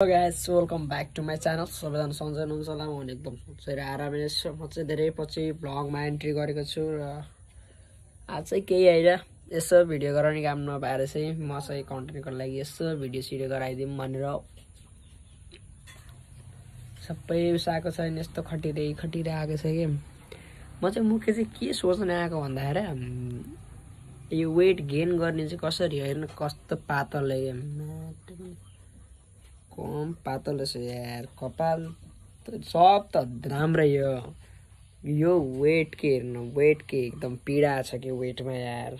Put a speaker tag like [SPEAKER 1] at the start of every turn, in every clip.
[SPEAKER 1] Hello guys, welcome back to my channel. सबैजना सन्चै हुनुहुन्छ होला। म एकदम सन्चै र आरामै छु। म चाहिँ धेरै पछि ब्लगमा एन्ट्री गरेको छु र आज चाहिँ केही हैन, यसो भिडियो गराउने काम नपाएर चाहिँ म चाहिँ कन्टेन्टको लागि यसो भिडियो गराइदिउँ भनेर सबै उसाको छैन, यस्तो खटिरै आएको छ कि म चाहिँ मुख्य चाहिँ के सोच्न आएको भन्दाखेरि यो वेट गेन गर्ने चाहिँ कसरी हेर्न, कस्तो पातल कम पातल छ यार, कपाल सब त राम्रै यो वेट के हेर्नु, वेट के एकदम पीडा छ कि वेटमा यार,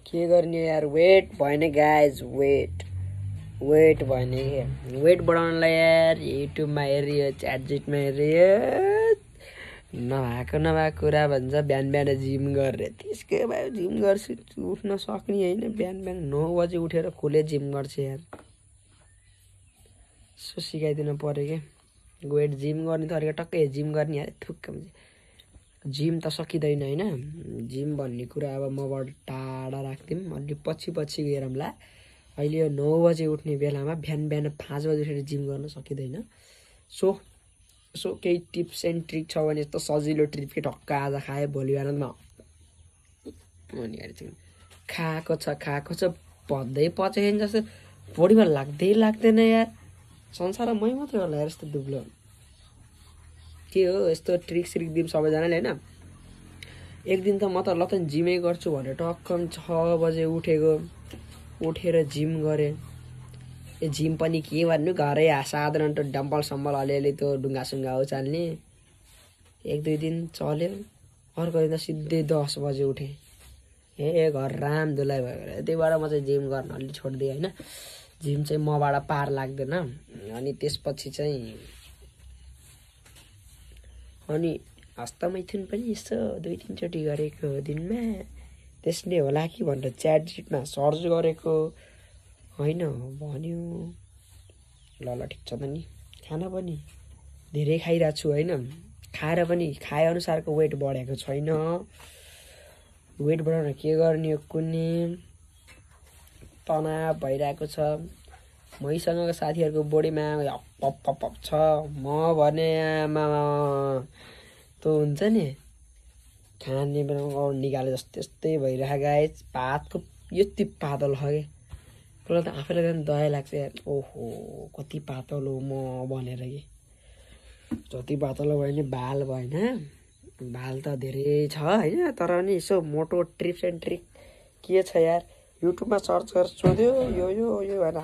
[SPEAKER 1] के गर्ने यार, वेट भएन गाइज, वेट भएन के, वेट बढाउनलाई यार युट्युबमा हेरियो, च्याटजिटमा हेरियो, नभएको कुरा भन्छ बिहान जिम गरेर, त्यसकै भयो जिम गर्छु, उठ्न सक्ने होइन, बिहान 9 बजे उठेर खुले जिम गर्छु यार, सो सिकाइदिनु पर्यो कि वेट जिम गर्ने तरिका टक्कै जिम गर्ने यार, थुक्क जिम त सकिँदैन होइन, जिम भन्ने कुरा अब मबाट टाढा राख्दिउँ, अलि पछि गरौँला। अहिले यो 9 बजे उठ्ने बेलामा बिहान 5 बजे उठेर जिम गर्न सकिँदैन। सो केही टिप्स एन्ड ट्रिक छ भने यस्तो सजिलो ट्रिप के टक्क आज खाएँ भोलि बिहानमा खाएको छ पच्दै पचाइन जस्तो बडीमा लाग्दैन यार, संसारमा मै मात्रै होला यार यस्तो दुब्लो, के हो यस्तो ट्रिक दिउँ सबैजनाले होइन। एक दिन त म त लतन जिमै गर्छु भनेर टक्क 6 बजे उठेर जिम गरेँ। यो जिम पनि के भन्नु, घरै साधारण त डम्बल सम्बल अलिअलि त्यो ढुङ्गासुङ्गा उचाल्ने, 1-2 दिन चल्यो, अर्को दिन त सिधै 10 बजे उठेँ, घर राम धुलाई भयो। त्यही भएर म चाहिँ जिम गर्न अलि छोडिदिएँ होइन, जिम चाहिँ मबाट पार लाग्दैन। अनि त्यसपछि चाहिँ हस्तमैथुन पनि यसो 2-3 चोटि गरेको दिनमा, त्यसले होला कि भनेर च्याटजिटमा सर्च गरेको होइन भन्यो। ल ठिक छ त नि, खाना पनि धेरै खाइरहेको छु होइन, खाएर पनि खाए अनुसारको वेट बढेको छैन। वेट बढाउन के गर्ने हो कुन्नी तनाव भइरहेको छ। मैसँगको साथीहरूको बडीमा हप छ, म भने आमा त्यो हुन्छ नि खाने बेलामा निकाले जस्तो त्यस्तै भइरहेको गाइस, पातको यति पातल छ कि मलाई त आफैलाई पनि दया लाग्छ यार, ओहो कति पातल हो म भनेर कि, जति पातलो भयो नि बाल भएन, बाल त धेरै छ होइन, तर पनि यसो मोटो टिप्स एन्ड ट्रिक के छ यार, युट्युबमा सर्च गरेर सोध्यो यो भनेर